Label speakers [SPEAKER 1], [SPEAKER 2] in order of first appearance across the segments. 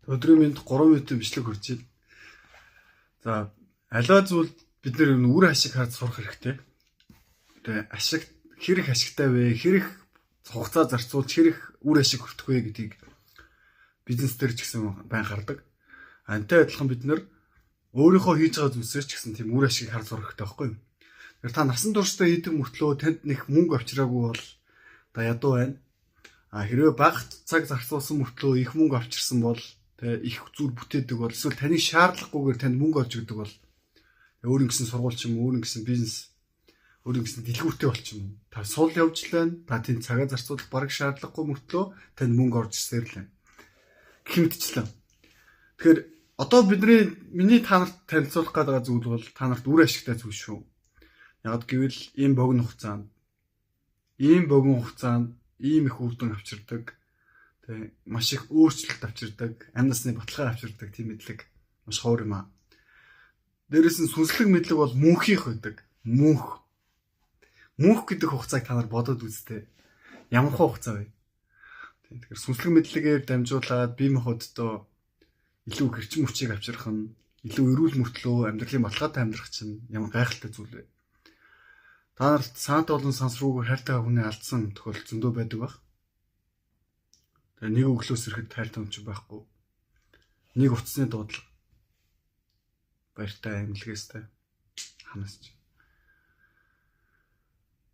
[SPEAKER 1] Өдрийн мэнд 3 минутын бичлэг хүрч байна. За, аливаа зүйл бид нэр үр ашиг харж сурах хэрэгтэй. Тэгээ ашиг хэрэг ашигтай вэ? Хэрэг хугацаа зарцуулж хэрэг үр ашиг хүртэх вэ гэдгийг бизнес дээр ч гэсэн байн гардаг. Антай адилхан бид нэр өөрийнхөө хийж байгаа зүйлсээр ч гэсэн тийм үр ашиг харж сурах хэрэгтэй байхгүй юу? Тэгэхээр та насан туршдаа хийдэг мөртлөө танд нэг мөнгө авчираагүй бол та ядуу байна. А хэрвээ бага цаг зарцуулсан мөртлөө их мөнгө авчирсан бол тэ их зүйл бүтээдэг бол эсвэл таны шаардлагагүйгээр танд мөнгө олж өгдөг бол өөр ингэсэн сургууль ч юм уу, өөр ингэсэн бизнес, өөр ингэсэн дэлгүүртэй болчих юм. Та сул явж л байна. Та тийм цагаа зарцуулах бараг шаардлагагүй мөртлөө танд мөнгө орж ирсээр л байна. Гэх мэтчлэн. Тэгэхээр одоо бидний миний та нарт танилцуулах гээд байгаа зүйл бол та нарт үр ашигтай зүйл шүү. Яг гэвэл ийм богино хугацаанд ийм их үр дүн авчирдаг. Тэ маш их өөрчлөлт авчирдаг, амь насны баталгаа авчирдаг тийм мэдлэг маш ховор юм аа. Дээрээс нь сүнслэг мэдлэг бол мөнхийнх байдаг. Мөнх. Мөнх гэдэг хугацааг та нар бодоод үзтээ. Ямар хугацаа вэ? Тэгэхээр сүнслэг мэдлэгээр дамжуулаад бие махбоддоо илүү гэрчин хүчийг авчрах нь, илүү эрүүл мөртлөө амьдралын баталгаатай амьдрах чинь ямар гайхалтай зүйл вэ? Та нарт саант болон санс руугаар хайртай хүнээ алдсан тохиолдол зөндөө байдаг байх. Тэгээ нэг өглөөс ирэхэд хайртай хүн чинь байхгүй. Нэг утасны дуудлага. Баяртай амьлгээстэй ханаас чи.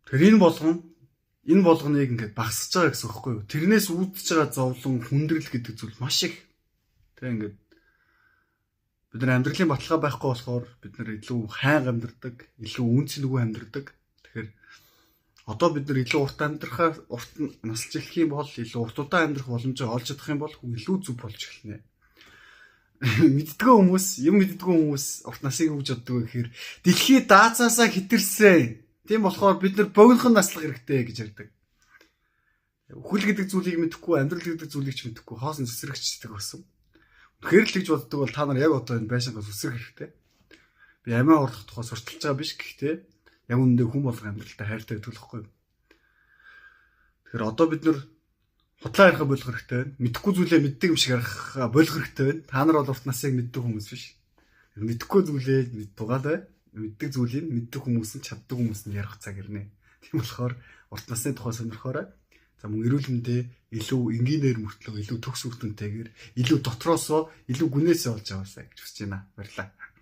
[SPEAKER 1] Тэгэхээр энэ болгоныг ингээд багасж байгаа гэсэн үг байхгүй юу? Тэрнээс үүдэж байгаа зовлон, хүндрэл гэдэг зүйл маш их. Тэг ингээд бид нар амьдралын баталгаа байхгүй болохоор бид нар илүү хайг амьдрдаг, илүү үн цэнгүй амьдрдаг. Тэгэхээр одоо бид нар илүү урт амьдрахаар урт насалж эхлэх юм бол илүү урт удаан амьдрах боломжоо олж чадах юм бол илүү зөв болж эхэлнэ. Мэддэггүй хүмүүс, юм мэддэггүй хүмүүс урт насыг юу гэж боддог вэ гэхээр дэлхий даацаасаа хитэрсэн. Тийм болохоор бид нар богинохон наслах хэрэгтэй гэж ярьдаг. Үхэл гэдэг зүйлийг мэдэхгүй, амьдрал гэдэг зүйлийг ч мэдэхгүй, хоосон зүсрэгчдэг болсон. Үнэхээр л гэж боддог бол та нар яг одоо энэ байшингаас үсрэх хэрэгтэй. Би амиа орлох тухай сурталж байгаа биш, гэхдээ яг үнэндээ хүн болго амьдралтай хайртай гэдэг л хэвгүй. Тэгэхээр одоо бид нар худлаа ярих болох хэрэгтэй байна. Мэдэхгүй зүйлээ мэддэг юм шиг ярих болох хэрэгтэй байна. Та нар бол урт насыг мэддэг хүмүүс биш. Мэдэхгүй зүйлээ мэддэг бай. Мэддэг зүйлийг мэддэг хүмүүс нь чаддаг хүмүүс нь ярих цаг ирнэ. Тийм болохоор урт насны тухай сонирхоорой. За мөн эрүүл мэндээ илүү энгийнээр мөртлөө илүү төгс үр дүнтэйгээр илүү дотроосоо илүү гүнээсээ олж аваасай гэж хүсэж байна. Баярлалаа.